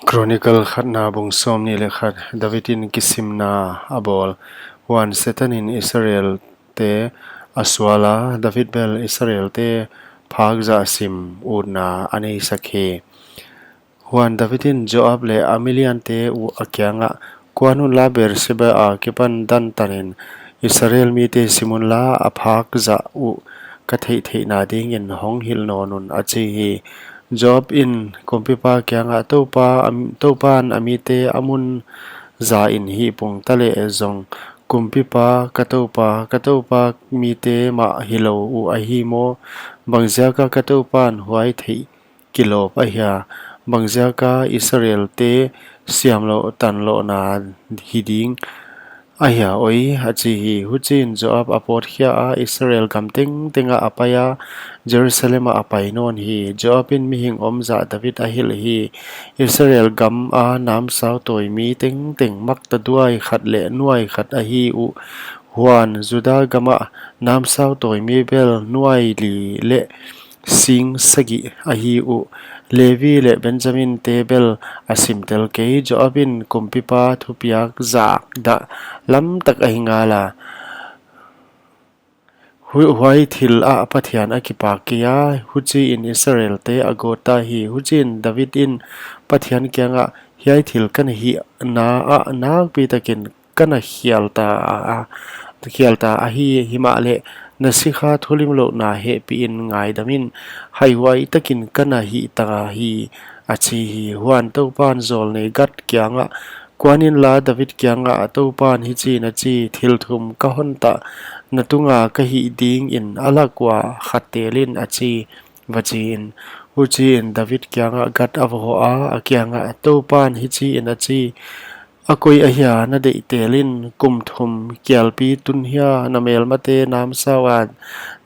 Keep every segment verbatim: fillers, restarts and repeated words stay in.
Chronicle khatna bung sawmnih leh khat. David in kisimna a bawl. Huan Satan in Israel te a sual a, David bel Israel te phak zah sim utna a neisak hi. Huan David in Joab leh a miliante uh a kiangah, Kuan unla, Beersheba akipan Dan tanin Israel mite sim unla, a phak zah uh ka theihtheihna dingin hong hilh nawn un, a chi hi. Joab in kumpipa kiangah, Toupa, a, Toupan a mite a mun za in hihpung ta leh zong, kumpipa, ka toupa, ka toupa mite mah hilou uh ahi maw? Bangziaka ka toupan huai theih kilawp ahia? Bangziaka Israel te siamlouh tanlouhna hi ding ahia oi? a chi hi. Huchiin Joab a pawtkhia a, Israel gam tengtengah a pai a, Jerusalem ah a pai nawn hi. Joab in mihing omzah David a hilh hi. Israel gam a namsau tawimi tengteng maktaduai khat leh nuai khat ahi uh. Huan Juda gamah namsau tawimi bel nuai li leh sing sagih ahi uh. Levi leh Benjamin te bel a simtel kei. Joab in kumpipa thupiak zak dah lamtak ahi ngala, hu-, huai thil ah Pathian a kipak kei a, huchiin Israel te a gawt ta hi. Huchiin David in Pathian kiangah, Hiai thil ka na hihna ah nakpitakin ka na khial ta a, khial ta ahi, himahleh na sikha thulimlouhna hehpihin ngaidamin, haihuai takin ka na hih ta hi, a chi hi. Huan Toupan zawlnei Gad kiangah, Kuan inla, David kiangah Toupan hichiin a chi, Thil thum ka hon tah, na tunga ka hih dingin a lak ua khat tel in, a chi, va chi in. Huchiin David kiangah Gad a va hoh a, a kiangah, Toupan hichiin a chi, A koi ahia na deih tel in? Kum thum kialpi tun hia na melmate namsau a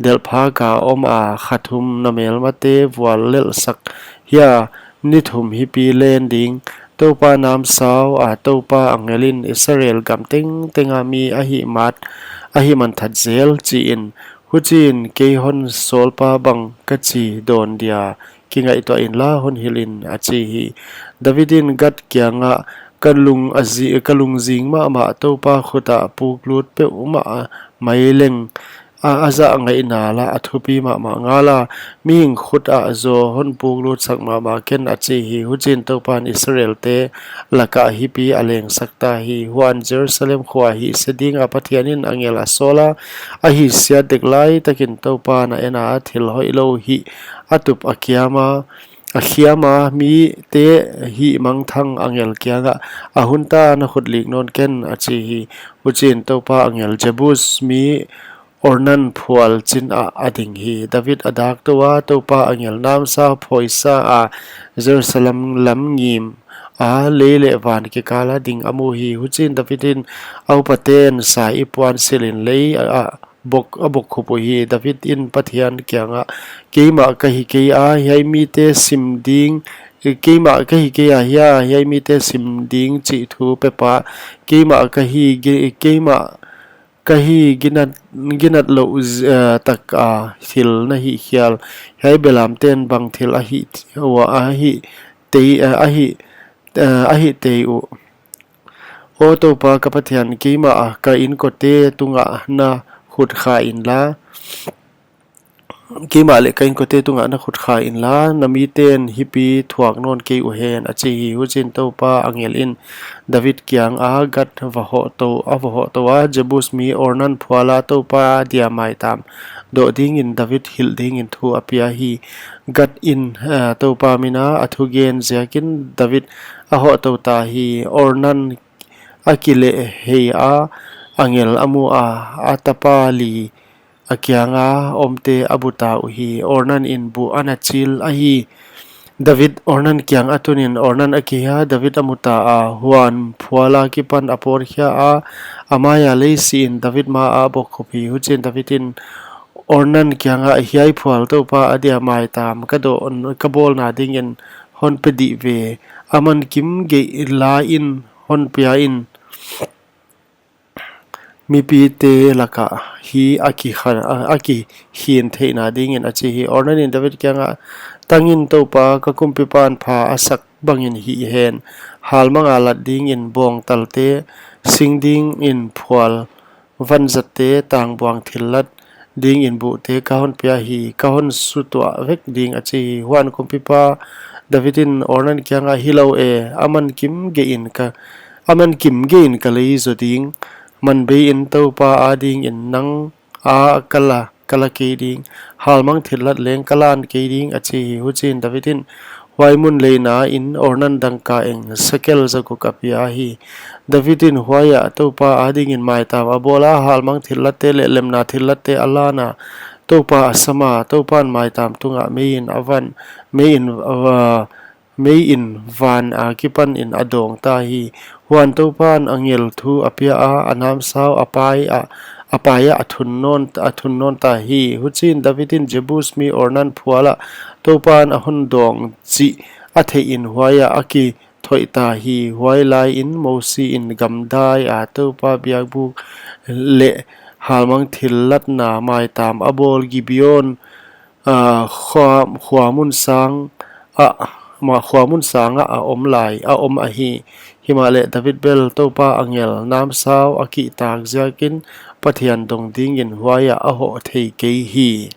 delhphak a om a, kha thum na melmate vuallelhsak hia? Ni thum hipi len ding? Toupa namsau a Toupa angel in Israel gam tengteng a mi a hihmat, a hihmanthat zel, chi in. Huchiin kei hon sawlpa bang ka chi dawn dia, kingaihtuah inla hon hilh in, a chi hi. David in Gad kiangah, Ka lung a zi-, ka lungzing mahmah Toupa khut ah puklut peuhmah mai leng a, a zah ngaihna lah a thupi mahmah ngala, mihing khut ah zaw hon puklutsak mahmah ken, a chi hi. Huchiin Toupan Israel te lakah hipi a lengsak ta hi. Huan Jerusalem khua hihse dinga Pathian in angel a sawl a, a hihsiat dek lai takin Toupan a en a, thil hoihlou hih a tup a kiam a, a khiam a, mite hihmangthang angel kiangah, A hun ta, na khut lik nawn ken, a chi hi. Huchiin Toupa angel Jebus mi Ornan phual chin ah a ding hi. David a dak tou a, Toupa angel namsau phuaisa a Jerusalem lam ngim a, lei leh van kikal a ding a mu hi. Huchiin David in, A upaten sa i puan silh in lei a, a bok, a bokkhup uhi. David in Pathian kiangah, Keimah ka hi kei a, hiai mite sim ding, keimah ka hi kei a hia, hiai mite sim ding chih thu pepa, keimah ka hi, ge-, keimah ka hi ginat, ginat louh z-, eh, tak a thil na hih khial. Hiai belamten bang thil a hih, ua a hih tei, eh, a hih, eh, a hih tei uh. Aw Toupa ka Pathian, keimah ka inkote tungah na khut kha inla, keimah leh ka inkote tungah na khut kha inla, na miten hipi thuak nawn kei uhen, a chi hi. Huchiin Toupa angel in David kiang a Gad va hoh tou, a va hoh tou a, Jebus mi Ornan phual a Toupa dia maitam doh dingin David hilh dingin thu a pia hi. Gad in, eh, Toupa min a a thugen ziakin David a hoh tou ta hi. Ornan a kilehhei a, angel a mu a, a tapa li a kiang a omte a bu ta uhi. Ornan in bu a na chil ahi. David Ornan kiang a tun in Ornan a kihei a, David a mu ta a, huan phual a kipan a pawtkhia a, a mai a lei si in David ma ah a bokkhup hi. Huchiin David in Ornan kiangah, Hiai phual Toupa a dia maitam ka doh, ka bawlna dingin hon pe dih ve. Aman kim geih la in hon pia in, mipite lakah hi a kikhan, a, a kikhin theihna dingin, a chi hi. Ornan in David kiangah, Tang in, Toupa ka kumpipan pha a sak bangin hih hen. Halmanga lat dingin bawngtalte, sing dingin phual vanzatte, tangbuang thillat dingin buhte ka hon pia hi, ka hon sutuah vek ding, a chi hi. Huan kumpipa David in Ornan kiangah, Hilou e, a man kim geihin ka, a man kim geihin ka lei zo ding, man bei in Toupa adingin nang a ka la, ka la kei ding, halmang thillat leng ka lan kei ding, a chi hi. Huchiin David in huai mun leina in Ornan dangka eng sekel zaguk a pia hi. David in huaiah Toupa adingin maitam a bawl a, halmang thillatte leh lemna thillatte a lan a, Toupa a sam a, Toupan maitam tungah meiin a van, meiin, uh, meiin van akipanin a dawng ta hi. Huan Toupan angel thu a pia a, a namsau a pai a, a pai a, a thun nawn, a thun nawn ta hi. Huchiin David in Jebus mi Ornan phualah Toupan a hon dawng chih a theihin huaiah a kithoih ta hi. Huailaiin Mosi in gamdai a Toupa biakbuk leh halmang thillatna maitam a bawl Gibeon, ah, khua, khuamun sang ah, ma, khuamun sangah a om lai, a om ahi. Himahleh David bel Toupa angel namsau a kihtak ziakin Pathian dong dingin huaiah a hoh thei kei hi.